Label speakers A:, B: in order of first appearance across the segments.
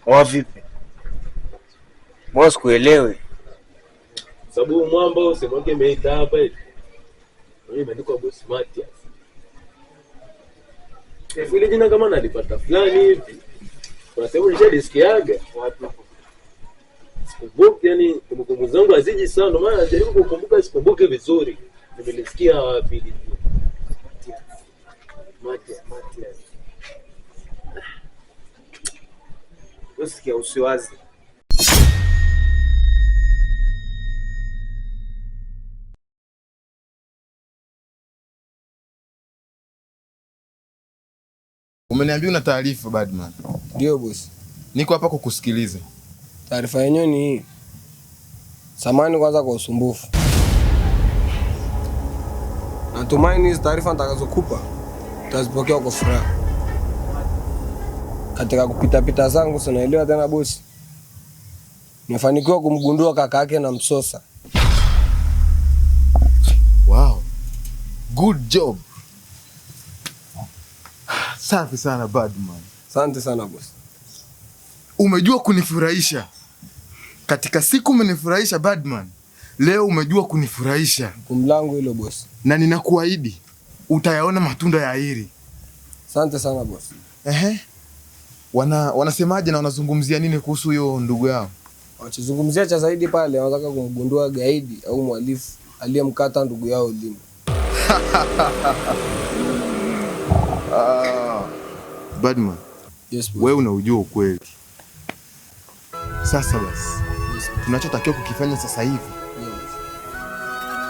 A: Wa vipi? Mbona sikuelewi?
B: Sababu mwamba sehemu yake imeita hapa hivi. Mimi imeandikwa Boss Matias. Ile jina kama nalipata fulani hivi. Kuna sehemu nishadisikiaga. Sikumbuki, yani kumbukumbu zangu haziji sana, ndio maana najaribu kukumbuka, sikumbuke vizuri. Nimelisikia wapi hili jina? Matias, Matias.
A: Usikia usiwazi.
C: Umeniambia una taarifa Badman.
D: Ndio bosi.
C: Niko hapa kukusikiliza.
D: Taarifa yenyewe ni hii. Samahani kwanza kwa usumbufu. Natumaini hizi taarifa nitakazokupa utazipokea kwa furaha. Katika kupita-pita zangu sinaelewa tena bosi. Nimefanikiwa kumgundua kaka yake na Msosa.
C: Wow. Good job. Safi sana Badman.
D: Asante sana bosi.
C: Umejua kunifurahisha. Katika siku umenifurahisha Badman. Leo umejua kunifurahisha.
D: Jukumu langu hilo bosi.
C: Na ninakuahidi utayaona matunda ya hili.
D: Asante sana bosi.
C: Ehe. Wanasemaje na wanazungumzia nini kuhusu huyo ndugu yao?
D: Wanachozungumzia cha zaidi pale, wanataka kumgundua gaidi au mhalifu aliyemkata ndugu yao ulimi.
C: Badman.
D: Yes, boss.
C: Wewe unaujua ukweli. Sasa basi,
D: Yes,
C: tunachotakiwa kukifanya sasa hivi,
D: yes.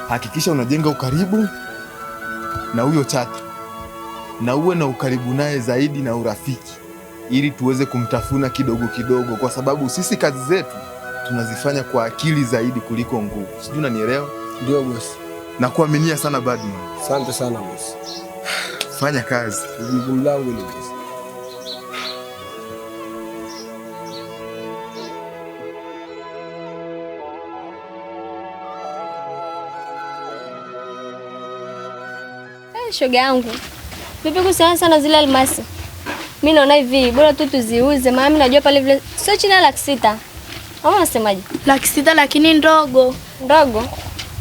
C: Hakikisha unajenga ukaribu na huyo Chata na uwe na ukaribu naye zaidi na urafiki, ili tuweze kumtafuna kidogo kidogo, kwa sababu sisi kazi zetu tunazifanya kwa akili zaidi kuliko nguvu. Sijui unanielewa?
D: Ndio boss.
C: Nakuaminia sana Badman.
D: Asante sana boss.
C: Fanya kazi.
D: Jukumu langu ni boss.
E: Shoga yangu, vipi kuhusiana sana zile almasi? Mimi naona hivi bora tu tuziuze, maana mimi najua pale vile sio chini ya 600,000. Au unasemaje?
F: 600,000 lakini ndogo.
E: Ndogo?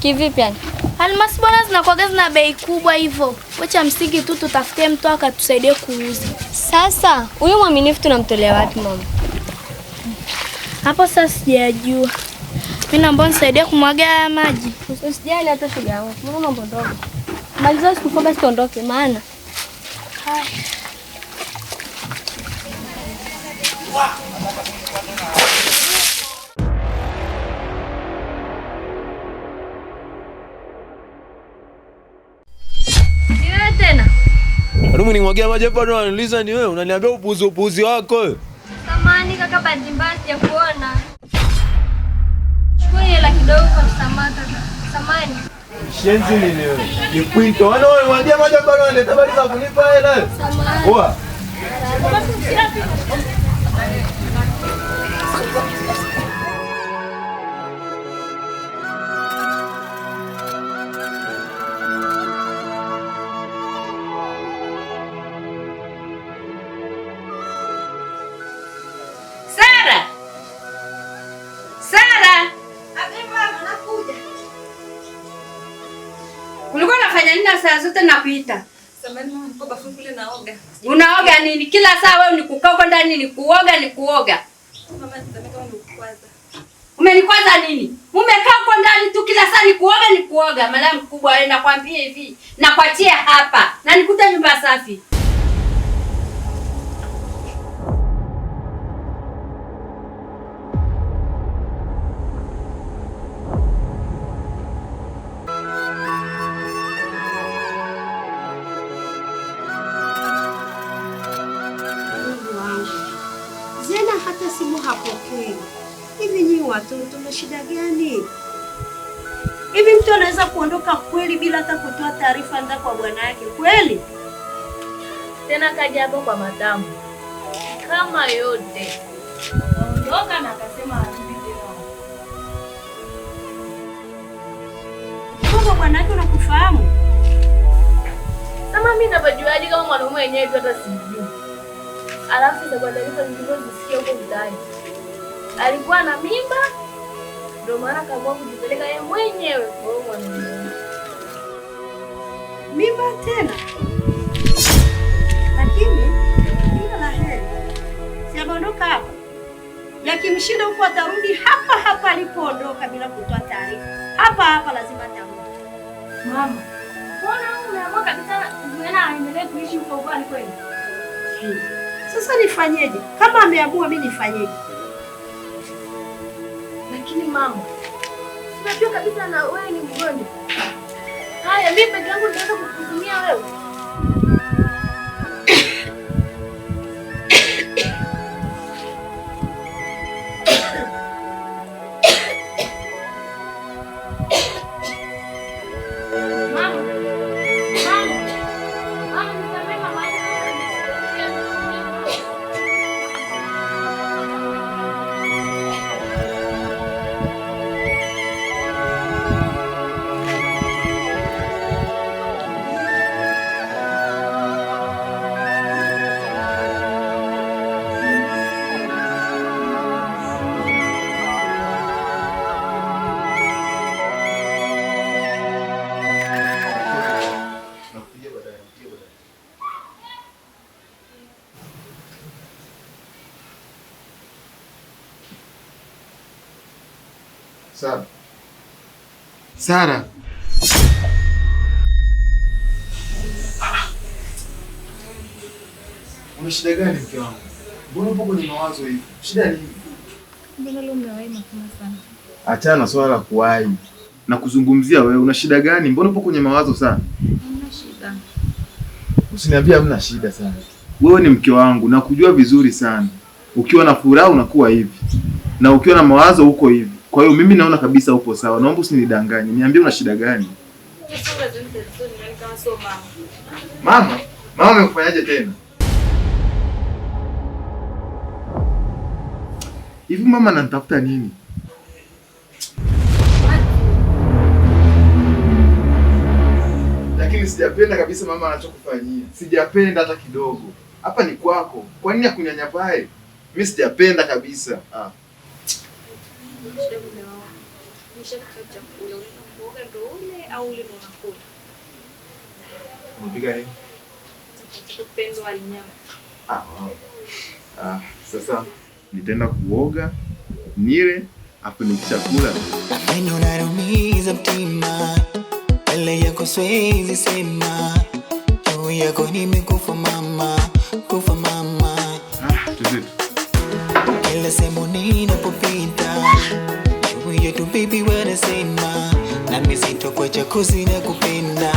E: Kivipi yani?
F: Almasi bwana zinakuwa zina bei kubwa hivyo. Wacha msingi tu tutafutie mtu akatusaidie kuuza.
E: Sasa huyu mwaminifu tunamtolea wapi mama?
F: Hapo sasa sijajua. Mimi naomba nisaidie kumwaga haya maji.
E: Usijali hata shoga yangu. Mbona mambo ndogo? Maliza siku basi tuondoke maana.
F: Haya.
E: Ni wewe tena?
B: Karibu nimwagia maji hapa unaniuliza ni wewe, unaniambia upuzi upuzi wako.
E: Samahani kaka, bahati mbaya sijakuona. Chukua hela kidogo kwa msamaha kaka. Samahani.
B: Shenzi nini wewe? Ni kwito. Wana wewe mwagia maji hapa unaniletea habari za kunipa hela.
E: Samahani.
B: Poa.
G: Sara! Sara! Ulikuwa unafanya nini saa zote nakuita? Unaoga nini? Kila saa wewe ni kukaa huko ndani ni kuoga ni kuoga. Umenikwaza nini? Umekaa huko ndani tu kila saa ni kuoga ni kuoga. Malaya mkubwa wewe, nakwambia hivi. Nakuachia hapa na nikuta nyumba safi.
H: Zena hata simu hapokei. Hivi nyinyi watoto na shida gani? Hivi mtu anaweza kuondoka kweli bila hata kutoa taarifa nda kwa bwana yake kweli?
I: Tena kaja hapo kwa madamu kama yote kaondoka na akasema arudi tena.
H: Kwa bwana yake unakufahamu?
I: Sasa mimi ninapajuaje kama mwanaume wenyewe tu hata simjui? Alafu sasa kwa taarifa nilizozisikia huko mtaani, alikuwa na mimba, ndio maana kaamua kujipeleka yeye mwenyewe kwa huyo mwanaume.
H: Mimba tena? Lakini kila la heri. Si ameondoka hapa. Yakimshinda huko atarudi hapa hapa alipoondoka bila kutoa taarifa. Hapa hapa lazima atarudi.
I: Mama, mbona umeamua kabisa Zuena aendelee kuishi huko huko alikoenda?
H: Sasa nifanyeje? Kama ameamua mimi nifanyeje?
I: Lakini mama, unajua kabisa na wewe ni mgonjwa. Haya, mimi peke yangu nitaweza kukuhudumia wewe? Mama, mama, mama, nisamehe mama.
C: Nakupigia baadaye, nakupigia baadaye. Sara. Sara. Una shida gani mke wangu? Mbona upo kwenye mawazo hivi? Shida ni nini?
I: Mbona leo umewahi mapema sana?
C: Achana na swala la kuwahi. Na kuzungumzia wewe, una shida gani? Mbona upo kwenye mawazo sana?
I: Hamna shida.
C: Usiniambie hamna shida sana. Wewe ni mke wangu na kujua vizuri sana. Ukiwa na furaha unakuwa hivi, na ukiwa na mawazo uko hivi. Kwa hiyo mimi naona kabisa upo sawa. Naomba usinidanganye. Niambie una shida gani? Mama? Mama amekufanyaje tena? Hivi mama ananitafuta nini? Lakini sijapenda kabisa mama anachokufanyia. Sijapenda hata kidogo. Hapa ni kwako. Kwa nini akunyanyapae? Mimi sijapenda kabisa. Ah. Unapika nini? Ah, wow. Ah, sasa nitaenda kuoga, nile, afu nikishakula.
J: Neno unaumiza mtima, mbele yako siwezi sema, juu yako nimekufa mama, kufa mama.
C: Ah, tuzetu.
J: Kila sehemu ninapopita, juu yetu baby wanasema, nami sitokuacha kozi na kupenda,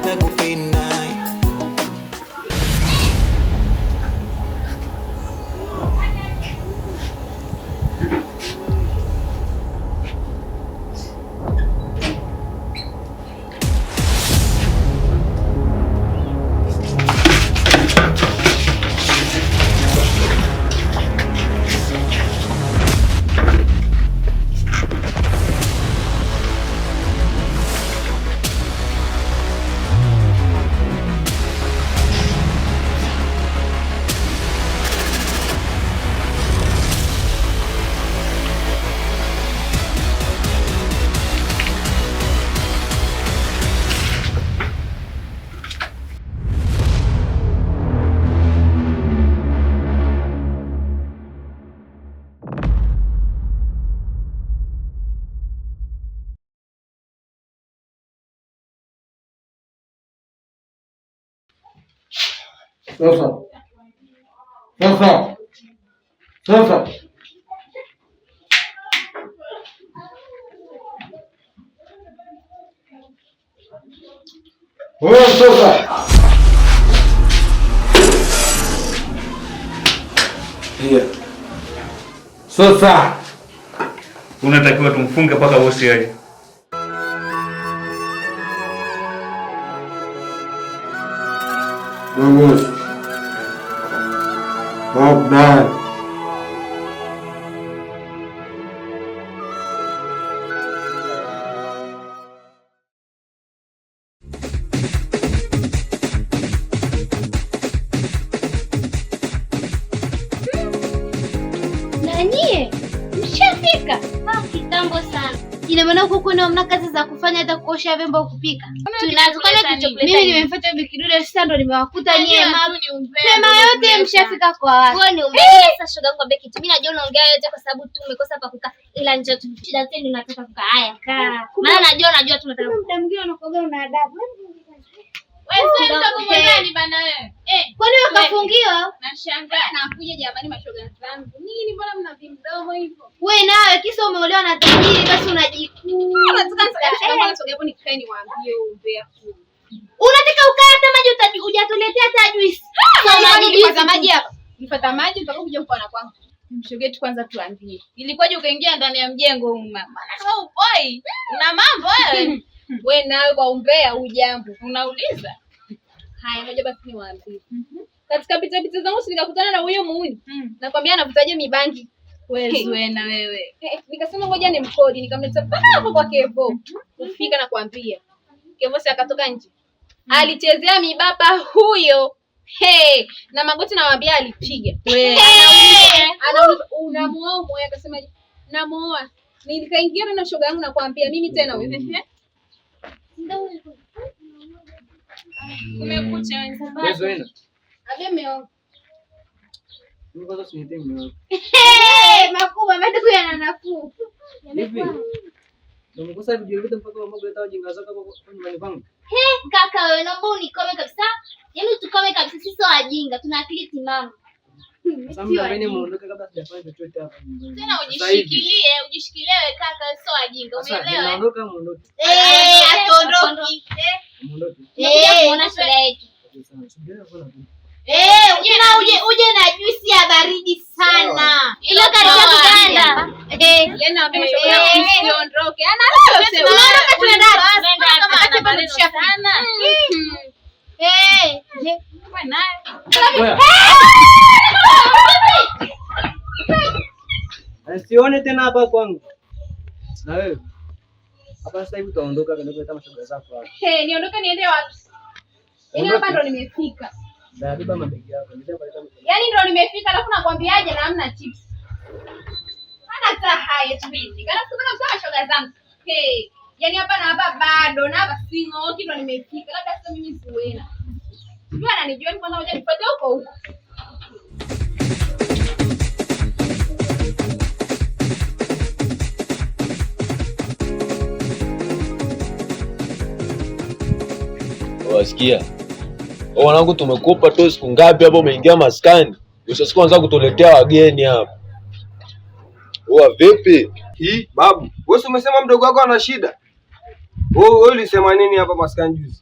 J: na kupenda.
D: Sasa. Sasa. Sasa. Wewe sasa.
A: Yeah.
D: Sasa.
K: Unatakiwa tumfunge mpaka bosi aje.
D: Vamos. Bye.
L: Ina maana huko kwenu hamna kazi za kufanya hata kuosha vyombo au kupika.
I: Tunazo
L: Mimi nimemfuata Bikidude sasa ndo nimewakuta nyie mapema yote mshafika kwa watu.
E: Wewe ni umbea sasa shoga yangu ambie kitu. Mimi najua unaongea yote kwa sababu tu umekosa pa kukaa. Ila njoo tu shida zetu unataka kukaa. Haya kaa. Maana najua tu unataka.
L: Muda mwingine unakuwa una adabu.
I: Wewe sio mtu kumwani bana wewe. Eh,
L: kwani wakafungiwa?
I: Nashangaa nakuja jamani mashoga zangu. Nini mbona mna vimdomo hivyo?
L: Wewe nawe kisa umeolewa na tajiri basi unajikuu.
I: Nataka nisogee hapo nikae niwaambie umbea huu.
L: Unataka ukae hata maji hujatuletea hata juice.
I: Kwa maji hapa. Nifuata maji utakuja kuja kwa kwangu. Mshoga tu kwanza tuambie. Ilikuwaje ukaingia ndani ya mjengo huu mama? Maana wewe upoi. Una mambo wewe. Wewe nawe kwa umbea hujambo. Unauliza? Haya, ngoja basi niwaambie. Katika pita pita zangu nikakutana na huyo muuni. Nakwambia anavutaje mibangi. Wewe Zuena wewe. Nikasema ngoja nimkodi, nikamleta hapo kwa Kevo. Kufika na kuambia. Kevo si akatoka nje. Alichezea mibaba huyo. Hey, na magoti nawaambia alipiga. Wewe. Anauliza unamuoa muoe, akasema namuoa. Nikaingia na shoga yangu na kuambia mimi tena huyo. Kumekucha wenzangu.
A: Wewe Zuena.
I: Abe mmeo.
A: Mimi kwanza usiniite mmeo.
L: Hey, makubwa madugu yana nafuu.
A: Hivi. Ndio mkosa video yote mpaka mama kuleta wajinga zako hapo nyumbani kwangu.
L: He, kaka wewe naomba unikome kabisa. Yaani utukome kabisa, sisi sio wajinga, tuna akili timamu.
A: Sasa mimi muondoke kabla sijafanya chochote hapa nyumbani.
I: Tena ujishikilie, ujishikilie wewe kaka, sio wajinga, umeelewa?
A: Naondoka muondoke.
L: Eh, atuondoki.
A: Muondoke.
L: Eh, muona shida yetu. Eh, uje na juisi ya baridi sana. Ile karibia kuganda. Eh,
I: yaani naambia mashoga msiondoke. Ana lolote.
L: Tunaondoka tunaenda.
I: Hata bado tushafika.
L: Eh,
I: wewe naye.
A: Sione tena hapa kwangu. Na wewe. Hapa sasa hivi utaondoka kwenda kuleta mashoga zako hapa.
I: Eh, niondoke niende wapi? Yaani hapa ndo nimefika.
A: Beba mabegi yako.
I: Yaani ndo nimefika alafu nakwambiaje na hamna chips. Hana hata haya tu hivi. Kana sikutaka kusema shoga zangu. Hey, yaani hapa na hapa bado na hapa sing'oki ndo nimefika. Labda sasa mimi Zuena. Sijui ananijua ni kwanza ngoja nifuate huko huko.
B: Wasikia? Wanangu tumekupa tu siku ngapi hapo umeingia maskani? Usisiku anza kutuletea wageni hapa. Oa vipi?
D: Hii babu, wewe umesema mdogo wako ana shida. Wewe ulisema nini hapa maskani juzi?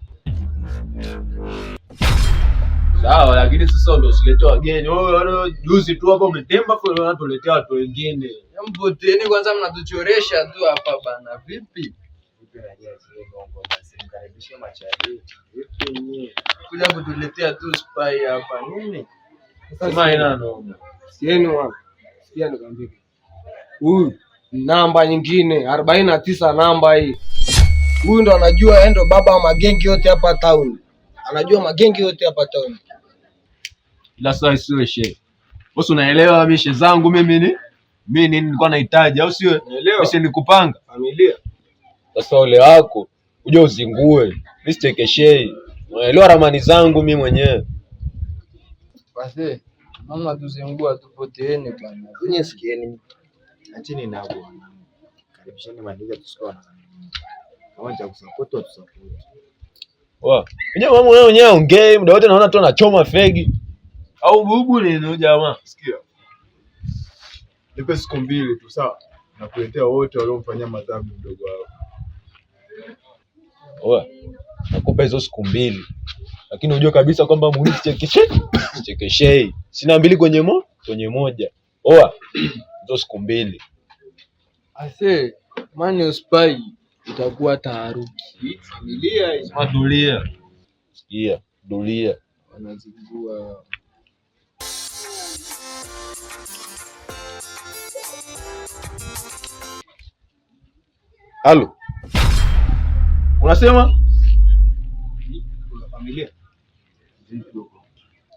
B: Sawa, lakini sasa ndio usilete wageni. Wewe juzi tu hapo umetemba kwa unatuletea watu wengine.
D: Mpoteni kwanza mnatuchoresha tu hapa bana. Vipi? Kuja kutuletea tu spy hapa nini?
B: Sema ina noma.
D: Sieni wapi? Sikia nikwambie. Huyu namba nyingine 49 namba hii. Huyu ndo anajua yeye ndo baba wa magengi yote hapa town. Anajua magengi yote hapa town.
B: Ila sasa isiwe shehe. Wewe unaelewa mishe zangu mimi ni? Mimi nini nilikuwa nahitaji au sio? Mimi nilikupanga.
D: Familia.
B: Sasa ole wako uje uzingue. Mimi sichekeshei. Unaelewa ramani zangu mimi mwenyewe.
D: Basi mama tuzingua tupoteeni bwana.
A: Nyie sikieni. Acheni na bwana. Karibisheni maniga tusikawa na. Kama cha kusupport tu support.
B: Wa, mwenyewe mama wewe mwenyewe ongee muda wote naona tu anachoma fegi. Au bubu nini jamaa?
C: Sikia. Nipe siku mbili tu sawa. Nakuletea wote waliomfanyia madhambi mdogo wao.
B: Oa, nakupa hizo siku mbili. Lakini unajua kabisa kwamba muhimu sichekeshei. Sina mbili kwenye kwenye moja. Oa, hizo siku mbili.
D: Ase, mani spy itakuwa taharuki. Familia hizo.
B: Dulia. Sikia, dulia.
D: Wanazingua.
B: Halo. Unasema?
D: Familia.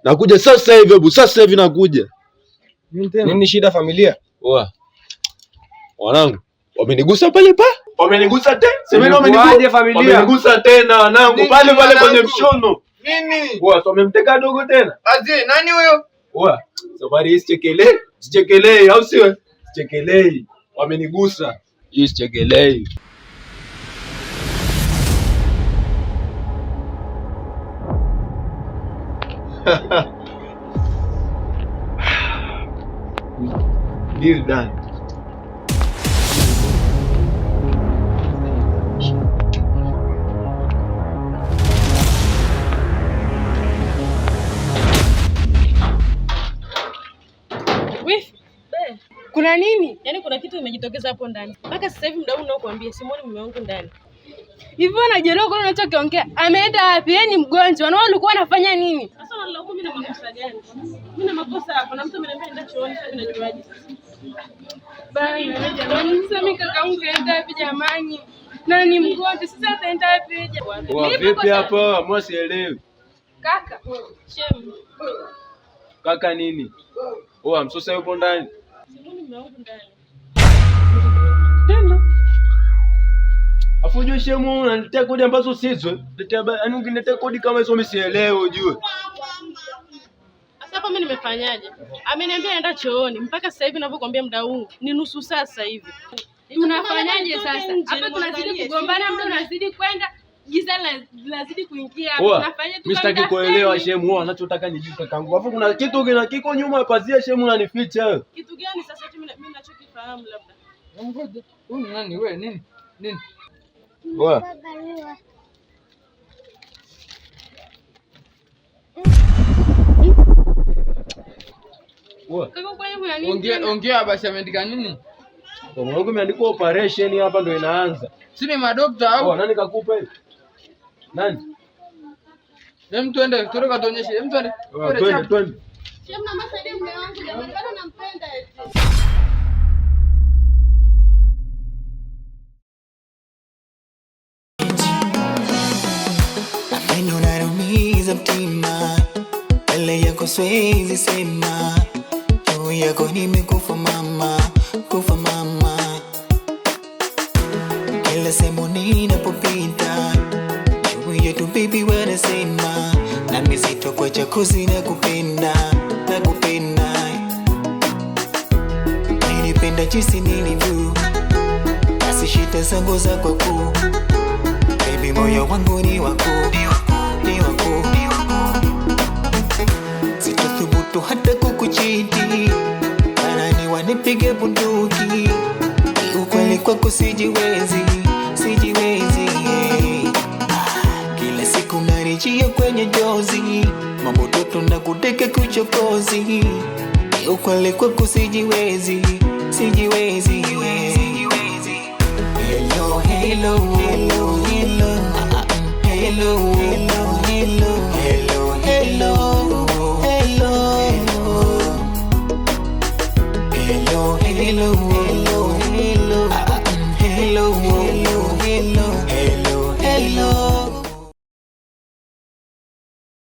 B: Nakuja sasa hivi hebu, sasa hivi nakuja.
D: Nini shida familia?
B: Oa. Wanangu, wamenigusa pale pa. Wamenigusa tena. Semeni
D: Imekuwaje
B: wamenigusa.
D: familia?
B: Wamenigusa tena wanangu
C: Nini
B: pale pale kwenye
C: wanangu?
B: mshono.
C: Nini?
B: Oa, so wamemteka dogo tena.
C: Aje, nani huyo?
B: Oa, safari hii sichekelei, sichekelei au sio? Sichekelei. Wamenigusa. Hii sichekelei. Deal done.
M: Wifi, kuna nini? Yaani kuna kitu imejitokeza hapo ndani. Mpaka sasa hivi muda huu ninaokuambia simuoni mume wangu ndani.
N: Hivi unajielewa kwa unachokiongea? Ameenda wapi? Yeye ni mgonjwa. Na wewe ulikuwa unafanya nini?
M: Sasa unanilaumu mimi na makosa gani? Mimi na makosa hapo na mtu ameniambia nenda chooni, sasa mimi najuaje sasa?
N: Bana, jamani, sasa mimi kakaangu kaenda wapi jamani? Na ni mgonjwa, sasa ataenda wapi jamani?
B: Oa, vipi hapo? Mbona sielewi?
N: Kaka,
M: Shem.
B: Kaka nini? Oa, msosa yupo ndani.
M: Simuoni mume wangu ndani.
B: Tena. Afu ujue shemu unaniletea kodi ambazo sizo. Letea yaani ukiniletea kodi kama hizo mimi sielewi ujue.
M: Sasa hapa mimi nimefanyaje? Ameniambia nenda chooni mpaka sasa hivi ninavyokuambia muda huu ni nusu saa sasa hivi.
N: Tunafanyaje sasa? Hapa tunazidi kugombana, muda unazidi kwenda, giza linazidi kuingia. Hapa
B: Oa,
N: tunafanya
B: mimi sitaki kuelewa shemu, oa, anachotaka nijue kakangu. Alafu kuna kitu kina kiko nyuma ya pazia shemu unanificha wewe.
M: Kitu gani sasa hicho mimi ninachokifahamu labda?
O: Ngoja. Huyu ni nani wewe? Nini? Nini?
B: Oa. Oa.
N: Kaka, kwani kuna nini?
O: Ongea
N: tena?
O: ongea basi ameandika nini?
B: Kwa mwanangu imeandikwa operation hapa ndo inaanza.
O: Si ni madokta au?
B: Oa, nani kakupa hiyo? Nani?
O: Hem twende, twende katuonyeshe. Hem twende.
B: Oa, twende twende.
M: Shem, naomba saidie mume wangu jamani, bado nampenda eti.
J: Neno narumiza mtima, mbele yako siwezi sema, juu yako nimekufa mama, kufa mama. Kila sehemu ninapopita, juu yetu baby wanasema, nami sitokuacha kozi na kupenda, na kupenda. Nilipenda jinsi nilivyo, basi shida zangu za kwako, baby moyo wangu ni wako, ni wako. Sitathubutu hata kukuchiti, barani wanipige bunduki. Ukweli kwako sijiwezi, sijiwezi yeah. Kila siku narejea kwenye jozi, mambo toto na kudeke kuchokozi. Ukweli kwako sijiwezi, sijiwezi yeah. Hello, hello, hello, hello, hello, hello, hello, hello, hello, hello, hello, hello, hello, hello, hello, hello,